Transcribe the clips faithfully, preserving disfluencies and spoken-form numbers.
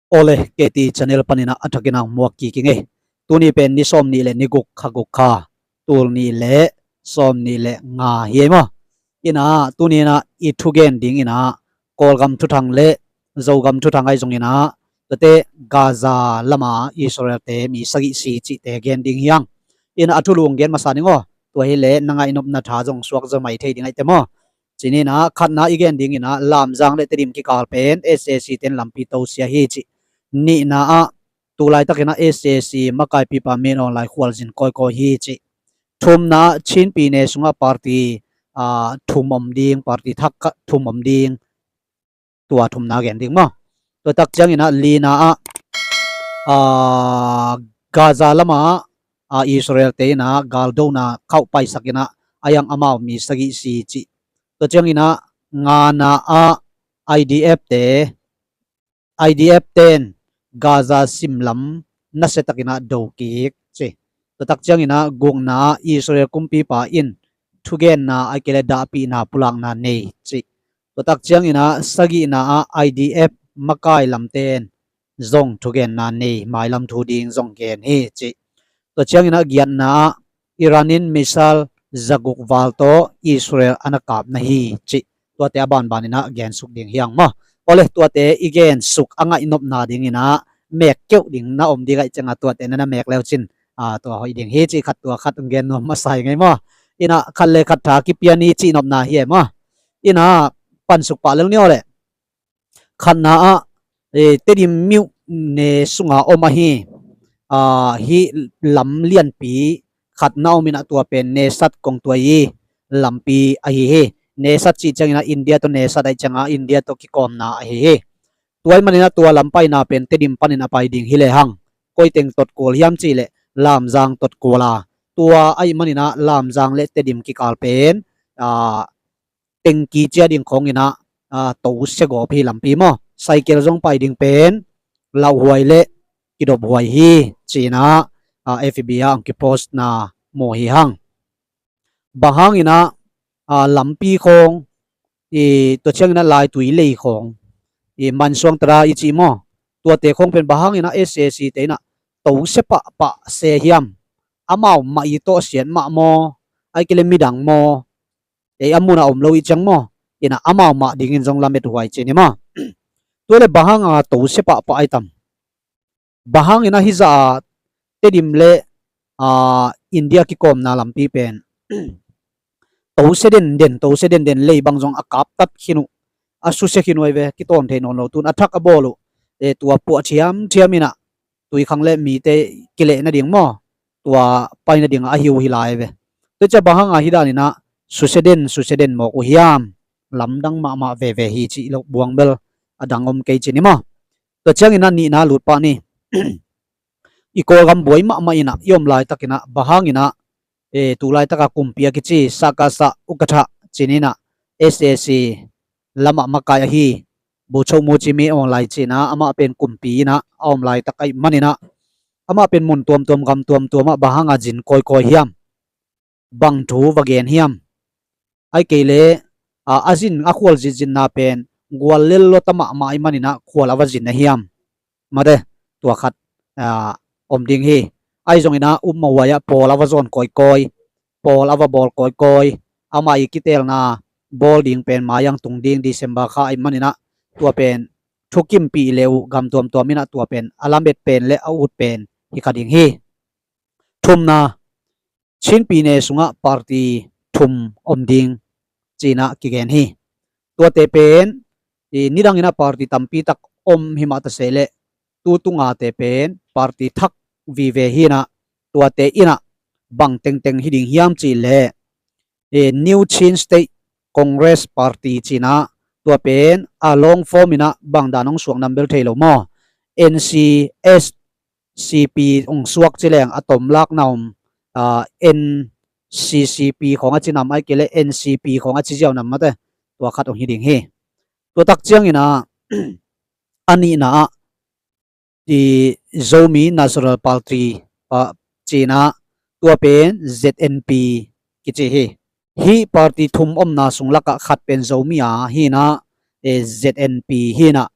Awle, K T channel panin ah a thakin ah muak kik ing ei. Tuni pen ni sawm nih le ni guk, kha guk kha, tul nih le sawm nih le nga hi ei maw. In ah tuni in ah i thugen ding in ah Kawlgam thuthang le Zogam thuthang ahi zongin ah, tuate Gaza lama Israel-te mi sagih si cihte gen ding hi hang. In ah a thulu hong gen masa ning aw. Tua hi leh na ngaihnopna tha zong suak zaw mai thei ding ahi te maw. Ci ni in ah, khatna i gen ding in ah Lamzang le Tedim kikal pen S A C ten lampi tosia hi ci. Nihna ah tu laitakin ah S A C makaipipa Min Aung Hlaing khualzin kawikawi hi ci. Thumna ah Chin pyine sungah party, aa, thum om ding, party thak khat thum om ding. Tua thumna gen ding maw. Tua tak ciangin ah lina ah, aa, Gaza lama ah Israel-te in ah galdona khauh paisak in ah a hiang amau mi sagih si ci. Tua ciangin ah ngana ah I D F-te, I D F ten Gaza simlam nasiatakin ah do kik ci. Tua tak ciangin ah gukna ah Israel kumpipa in thugenna ahih kei leh dahpihna pulakna nei ci. Tua tak ciangin ah sagihna ah I D F makai lamten zong thugenna nei, mailam thu ding zong gen hi ci. Tua ciangin ah giatna ah Iran in missile zaguk val tawh Israel a na kapna hi ci. Tuate a banbanin ah gensuk ding hi hang maw. Awle, tuate i gensuk a ngaihnopna dingin ah mek keuh ding na om ding ahih ciangah tuate na na mek leu cin, aa, tua hoih ding hi cih khat tua khat hong gen nuam masa ing ei maw. In ah khat le khat tha kipia ni cihnopna hi ei maw. In ah pansuk pah lel ni aw leh. Khatna ah, eh, Tedim myone sunga om ahi, aa, hih lam lianpi khatna om in ah tua pen Nesat kongtuai i lampi ahi hi. Nesat cih ciangin ah India tawh Nesat ahih ciangah India tawh kikawmna ahi hi. Tua ahih manin ah tua lam paina pen Tedim panin a pai ding hi lehang, koi teng tot kul hiam cih leh Lamzang tot kul a. Tua ahih manin ah Lamzang le Tedim kikal pen, aa, tengki cia ding khawngin ah, aa, tosia gawp hi lampi maw. Cycle zong pai ding pen lauhuai le kidophuai hi ci-in ah, aa, F B ah hong kipostna mu hi hang. Bang hangin ah, aa, lampi khawng, i, tua ciangin ah Laitui lei khawng, i, Mansuang Tara i cih maw, tuate khawng pen bang hangin ah S A C te in ah tosia pahpah se hiam? Amau mah i tawh siat mah maw, ahih kei leh midang maw, ei a mun a om lo i ciang maw, in ah amau mah dingin zong lamethuai ci ni maw. Tua leh bang hanga tosia pahpah ahi tam? Bang hangin ah hih zah a Tedim le, aa, India kikawmna lampi pen tosia denden, tosia denden lei bang zong a kaptat khin uh, a susia khin uh ahi ve, kitawn thei nawn lo, tun a thak a bawl uh, eh, tua puah thiamthiam in ah tui khang le mite kileh nading maw, tua pai nading a hi uh hi lai ve. Tua ciah bang hanga hih danin ah susia den, susia den mawk uh hiam? Lamdang mahmah veve hi cih lo buang bel a dang om kei ci ni maw. Tua ciangin ah nihna lut pah ni. I Kawlgam buai mahmah in ah i om laitakin ah bang hangin ah, eh, tu laitaka kumpi a kici Sakasa Ukatha ci-in ah S A C lamah makai ahi Buchok Muchi Min Aung Hlaing ci-in ah amah pen kumpi in ah a om laitak ahih manin ah amah pen mun tuamtuam gam tuamtuam ah bang hanga zin kawikawi hiam? Bang thu va gen hiam? Ahih kei leh, a, a zin a khual zitzinna pen gual lel lua ta mahmah ahih manin ah khual a va zin a hiam? Mate, tua khat, a, om ding hi. Ahi zongin ah upmahuai ah pawl a va zawn kawikawi, pawl a va bawl kawikawi, amah i kiteelna bawl ding pen mai-ah tung ding December kha ahih manin ah tua pen thukimpih leh uh gam tuamtuam in ah tua pen a lamet pen le a ut pen hi kha ding hi. Thumna, Chin pyine sungah party thum om ding ci-in ah kigen hi. Tuate pen, i, nidangin ah party tampi tak om hi mah ta se leh, tu tungate pen party thak vive hi-in ah, tuate in ah bang tengteng hi ding hiam cih leh, i, New Chin State Congress Party ci-in ah, tua pen a long form in ah bang dan hong suak nam bel thei lo maw. N C S C P hong suak ci leng a tomlakna om, a, N C C P khawng a ci nam ahih kei leh N C P khawng a ci ziau nam mate, tua khat hong hi ding hi. Tua tak ciangin ah, a nihna ah, i Zomi National Party, a, ci-in ah, tua pen Z N P kici hi. Hih party thum omna sung lakah khat pen Zomi a hi-in ah, e, Z N P hi-in ah,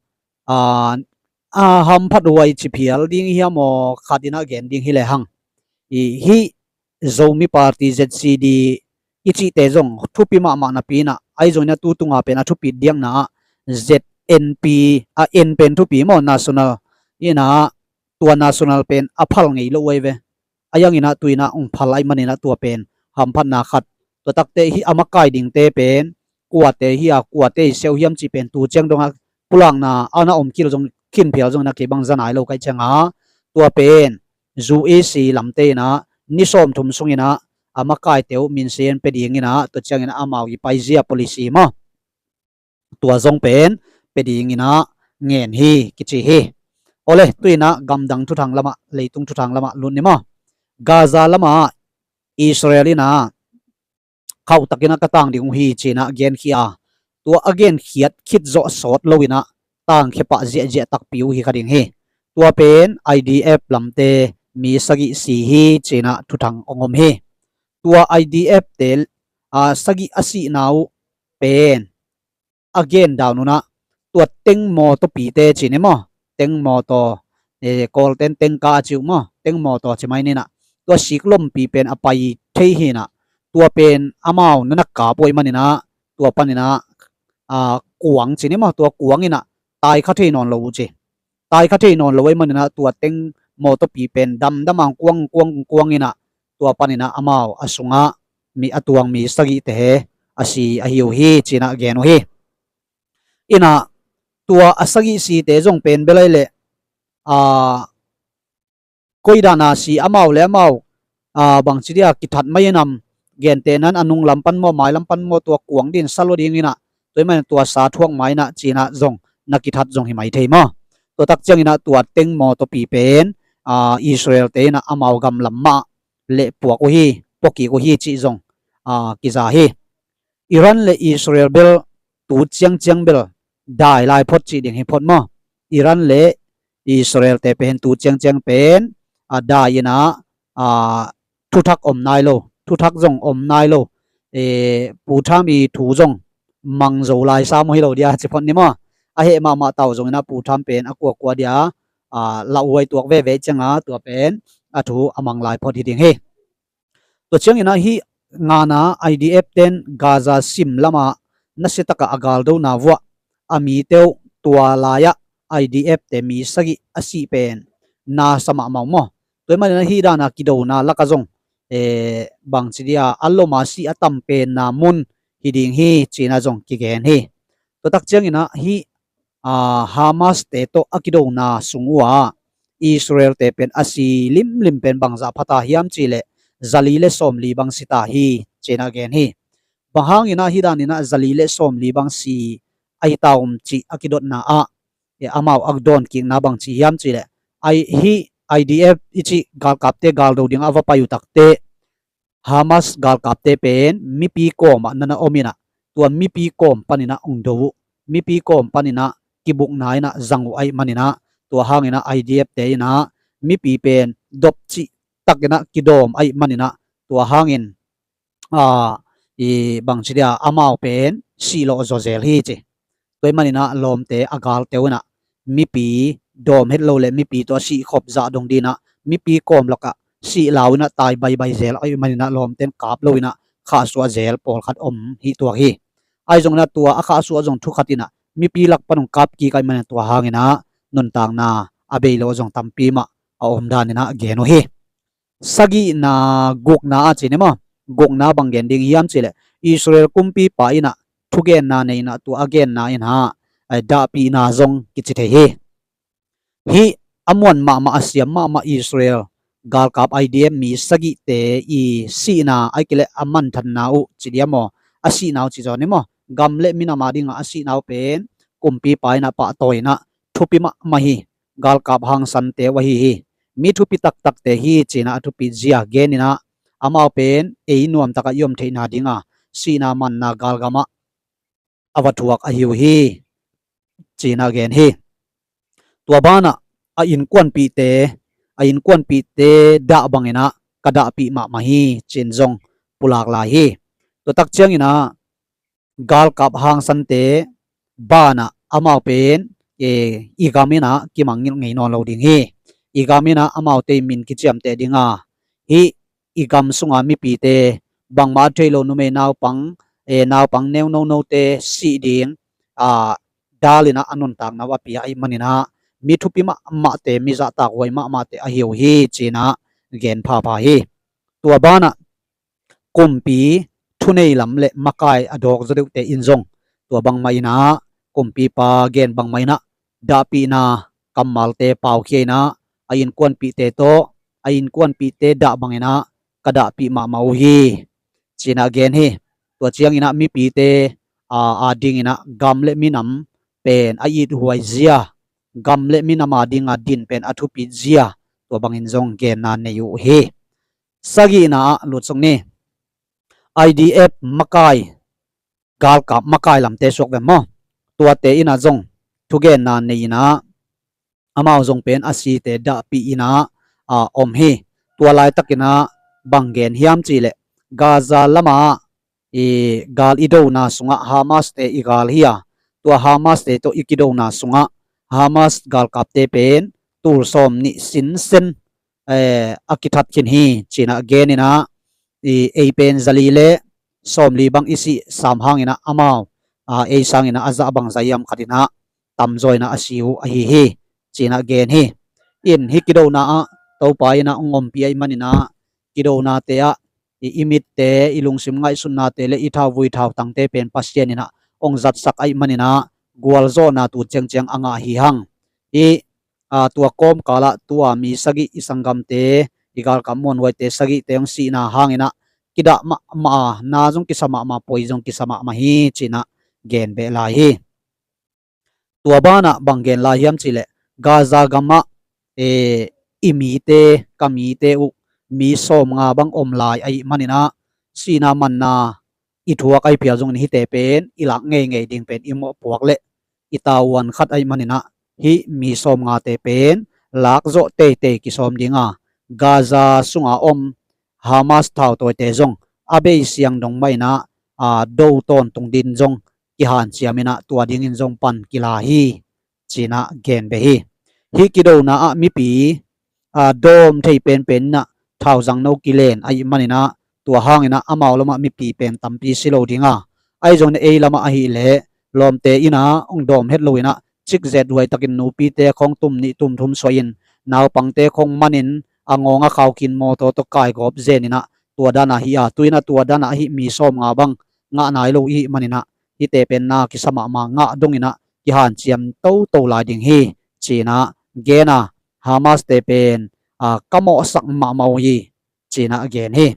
a, a hamphat huai ci phial ding hiam aw, khat in a gen ding hi lehang, i hih Zomi Party, Z C D i cihte zong thupi mahmah napi in ah, ahi zongin ah tu tunga pen a thupi diakna ah Z N P, a N pen thupi maw, national in ah, tua national pen a phal ngei lo uh ahi ve. A yang in ah tu in ah hong phal ahih manin ah tua pen hamphatna khat. Tua takte hih a makai dingte pen kuate hi a, kuate i siau hiam cih pen tu ciang dong ah pulakna a na om kil zong, khin phial zong in ah kei bang za nai lo ka hih ciang a, tua pen U A C lamte in ah ni sawmthum sung in ah a makaite uh minsen pia ding in ah, tua ciangin ah amau i paizia policy maw, tua zong pen pia ding in ah ngen hi kici hi. Awle, tu in ah gamdang thuthang lamah, leitung thuthang lamah lut ni maw. Gaza lamah Israel in ah khauhtakin ah ka tang ding uh hi ci in ah genkhia a, tua a genkhiat khit zawh sawt lo in ah tangkhia pah ziahziah takpi uh hi kha ding hi. Tua pen I D F lamte mi sagih si hi ci in ah thuthang hong om hi. Tua I D F te, a, sagih a sihna uh pen a gen dan un ah, tua teng mawtaw pite ci ni maw, teng mawtaw, e, Kawlten teng ka a ci uh maw, teng mawtaw ci mai ni in ah, tua siklompi pen a pai thei hi in ah, tua pen amau na na kap uh ahih manin ah, tua panin ah, a, kuang ci ni maw, tua kuang in ah tai kha thei nawn lo uh ci. Tai kha thei nawn lo ahih manin ah tua teng mawtawpi pen damdam a kuang kuang kuang in ah, tua panin ah amau a sungah mi, a tuang mi sagihte a si ahi uh hi ci in ah gen uh hi. In ah tua a sagih site zong pen bel ahih leh, a, koi dan a si, amau le amau, a, bangci dia kithat mai in am, gentehna in a nung lam pan maw, mai lam pan maw, tua kuang din sa lo ding in ah, tua ahih manin tua sa thuak mai in ah ci in ah zong na kithat zong hi mai thei maw. Tua tak ciangin ah tua teng mawtawpi pen, a, Israel te in ah amau gam lam mah leh puak uh hi, puak kik uh hi cih zong, a, kiza hi. Iran le Israel bel tu ciangciang bel dai lai phot cih ding hi phot maw. Iran le Israel te pen tu ciangciang pen, a, dai in ah, a, thuthak om nai lo, thuthak zong om nai lo. E, Pu Trump i thu zong mang zo lai sa maw hi lo dia ci phot ni maw. A heh mahmah tau zong in ah Pu Trump pen a kuakua dia, a, lauhuai tuak veve ciang a tua pen a thu a mang lai phot hi ding hi. Tua ciangin ah hih ngan a I D F ten Gaza sim lamah nasia takah a galdona vuah a mite uh, tua lai-ah I D F te mi sagih a sih pen na sa mahmah uh maw. Tua ahih manin ah hih dan a kidona lakah zong, e, bangci dia a lom a sih a tam penna mun hi ding hi ci in ah zong kigen hi. Tua tak ciangin ah hih, a, Hamas te tawh a kidona sung uh ah Israel te pen a si limlim pen bangzah pha ta hiam cih leh zali le sawmli bang si ta hi ci in ah gen hi. Bang hangin ah hih dan in ah zali le sawmli bang si ahi ta om cih a kidotna ah, e, amau a dawn kikna bangci hiam cih leh, ai, hih I D F i cih galkapte galdo ding a va pai uh takte Hamas galkapte pen mipi kawm ah na na om in ah, tua mipi kawm panin ah hong do uh, mipi kawm panin ah kibukna in ah zang uh ahih manin ah, tua hangin ah I D F te in ah mipi pen dop cih takin ah kidawm ahih manin ah, tua hangin, a, i bangci dia amau pen sih lawh zaw zel hi ci. Tua ahih manin ah lawmte a galte uh in ah mipi dawm het lo le mipi tawh a sih khop zah dong ding in ah mipi kawm lakah sih lau in ah tai baibai zel ahih manin ah lawmten kap lo in ah khahsuah zel pawlkhat om hi tuak hi. Ahi zongin ah tua a khahsuah zong thu khat in ah mipi lak pan hong kap kik ahih manin ah tua hangin ah nuntakna a bei lo zong tampi mah a om dan in ah gen uh hi. Sagihna, gukna a ci ni maw, gukna bang gen ding hiam cih leh Israel kumpipa in ah thugenna nei in ah tua a genna in ah, eh, dahpihna zong kici thei hi. Hih a muan mahmah a siam mahmah Israel galkap I D F mi sagihte i sihna ahih kei leh a manthanna uh ci dia maw, a sihna uh ci zaw ni maw, gam le minam a dingah a sihna uh pen kumpipa in ah pahtawi in ah thupi mahmah hi. Galkap hangsante uh ahi hi. Mi thupi taktakte hi ci in ah a thupi zia gen in ah amau pen ei nuam takah i om theihna dingah sihna manna galgamah a va thuak ahi uh hi ci in ah gen hi. Tua banah a innkuanpihte, a innkuanpihte dah bangin ah ka dahpih mahmah hi ci in zong pulak lai hi. Tua tak ciangin ah galkap hangsante banah amau pen i gam in ah kimangngilh ngei nawn lo ding hi. I gam in ah amaute i min kiciamteh ding a, hih i gam sunga mipite, bangmah a thei lo numei naupang, naupang neu nonote sih ding dal in ah a nuntakna uh a pia ahih manin ah mi thupi mahmahte, mi zahtak huai mahmahte ahi uh hi, ci-in ah gen phapha hi. Tua banah kumpi thunei lam le makai a dawk zaw deuhte in zong tua bangmah in ah, kumpipa gen bangmah in ah, dahpihna kammalte paukhia in ah, a innkuanpihte tawh, a innkuanpihte dah bangin ah ka dahpih mahmah uh hi, ci-in ah gen hi. Tua ciangin ah mipite adingin ah gam le minam pen a ithuai zia, gam le minam adinga din pen a thupit zia, tua bangin zong genna nei uh hi. Sagihna ah lutsuk ni. I D F makai, galkap makai lamte suak ve maw? Tuate in ah zong thugenna nei in ah, amau zong pen a site dahpih in ah om hi. Tua laitakin ah bang gen hiam cih leh, Gaza lamah i gal i dona sungah Hamas-te i gal hi a, tua Hamas-te tawh i kidona sungah Hamas galkapte pen tul sawm nih sinsen a kithat khin hi, ci-in ah gen in ah, ei pen zali le sawmli bang i sih sam hangin ah amau ei sangin ah a zah bang zah hiam khat in ah tamzaw in ah a si uh ahi hi, ci-in ah gen hi. In hih kidona ah Topa in ah hong ompih ahih manin ah kidonate ah i mitte, i lungsim ngaihsutnate le i thauvui thautangte pen Pasian in ah hong zatsak ahih manin ah gualzawhna tu ciangciang a ngah hi hang. Hih tua kawmkal ah tua mi sagih i sanggamte, i galkap muanhuaite sagihte hong sihna hangin ah kidah mahmah a, na zong kisa mahmah, poi zong kisa mahmah hi, ci-in ah gen beh lai hi. Tua banah bang gen lai hiam cih leh, Gaza gamah i mite, ka mite uh mi sawmnga bang om lai ahih manin ah, sihna manna i thuak ahi phial zongin hihte pen i lak ngeingei ding pen i mawhpuak leh i tavuan khat ahih manin ah, hih mi sawmngate pen lakzawh teitei kisawm ding a, Gaza sunga om Hamas thautawite zong a bei siang dong mah in ah do tawntung ding zong kihanciam in ah, tua dingin zong pan kila hi, ci-in ah gen beh hi. Hih kidona ah mipi dawm thei penpen in ah thauzang no kilen ahih manin ah, tua hangin ah amau lamah mipi pen tampi si lo ding a, ahi zongin ei lamah ahih leh lawmte in ah hong dawm het lo in ah, cikzet huai takin nupite khawng tum nih tum thum suahin, naupangte khawng manin, a ngawng a khau khin mawtaw tawh kaigawp zen in ah, tua dan ah hi a, tu in ah tua dan ah hih mi sawmnga bang ngah nai lo i hih manin ah, hihte pen na kisa mahmah, ngah dong in ah kihanciam toto lai ding hi, ci-in ah gen a, Hamas-te pen ka mawhsak mahmah uh hi, ci-in ah gen hi.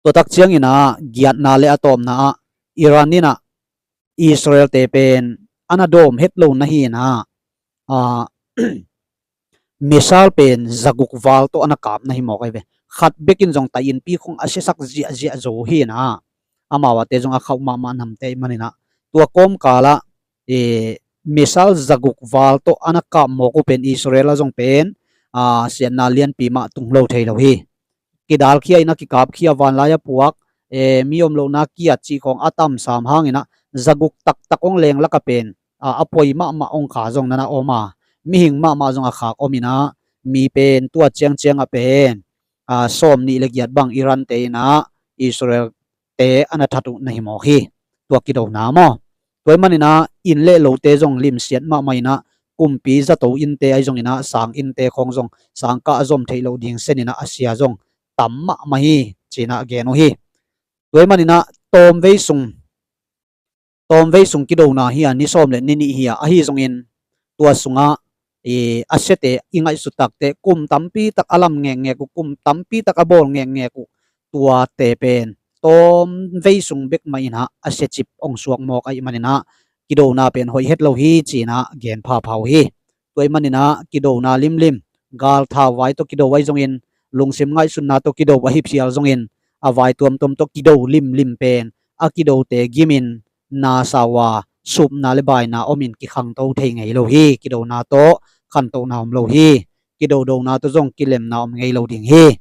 Tua tak ciangin ah giatna le a tawpna ah Iran in ah Israel-te pen a na dawm het lo na hi in ah, missile pen zaguk val tawh a na kap na hi mawk ahi ve. Khat bekin zong tai-innpi khawng a siasak ziahziah zo hi in ah, amau ate zong a khauh mahmah namte ahih manin ah, tua kawmkal ah missile zaguk val tawh a na kap mawk uh pen Israel ah zong pen siatna lianpi mah tung lo thei lo hi. Kidalkhia in ah kikapkhia, vanlai a puak, mi om lohna kiat cih khawng a tam sam hangin ah zaguk taktak hong leng lak ah pen a poi mahmah hong kha zong na na om a, mihing mahmah zong a khak om in ah, mi pen tua ciangciang ah pen sawm nih le giat bang Iran-te in ah Israel-te a na that uh na hi mawk hi. Tua kidona maw? Tua ahih manin ah inn le lote zong limsiat mahmah in ah, kumpi zato innte ahi zongin ah sang innte khawng zong sangkah a zom theih loh ding sen in ah a sia zong tam mahmah hi, ci-in ah gen uh hi. Tua ahih manin ah tawmvei sung, tawmvei sung kidona hi a, ni sawm le ni nih hi a, ahi zongin tua sungah a siate i ngaihsut takteh kum tampi tak a lam ngekngek uh, kum tampi tak a bawl ngekngek uh, tuate pen tawmvei sung bek mah in ah a siacip hong suak mawk ahih manin ah kidona pen hoih het lo hi, ci-in ah gen phapha uh hi. Tua ahih manin ah kidona limlim, galthau vai tawh kido ahi zongin, lungsim ngaihsutna tawh kido ahi phial zongin, a vai tuamtuam tawh kido limlim pen a kidote gimin nasa uh a, supna le baina omin kikhangto thei ngei lo hi. Kidona tawh khantohna om lo hi. Kidodona tawh zong kilemna om ngei lo ding hi.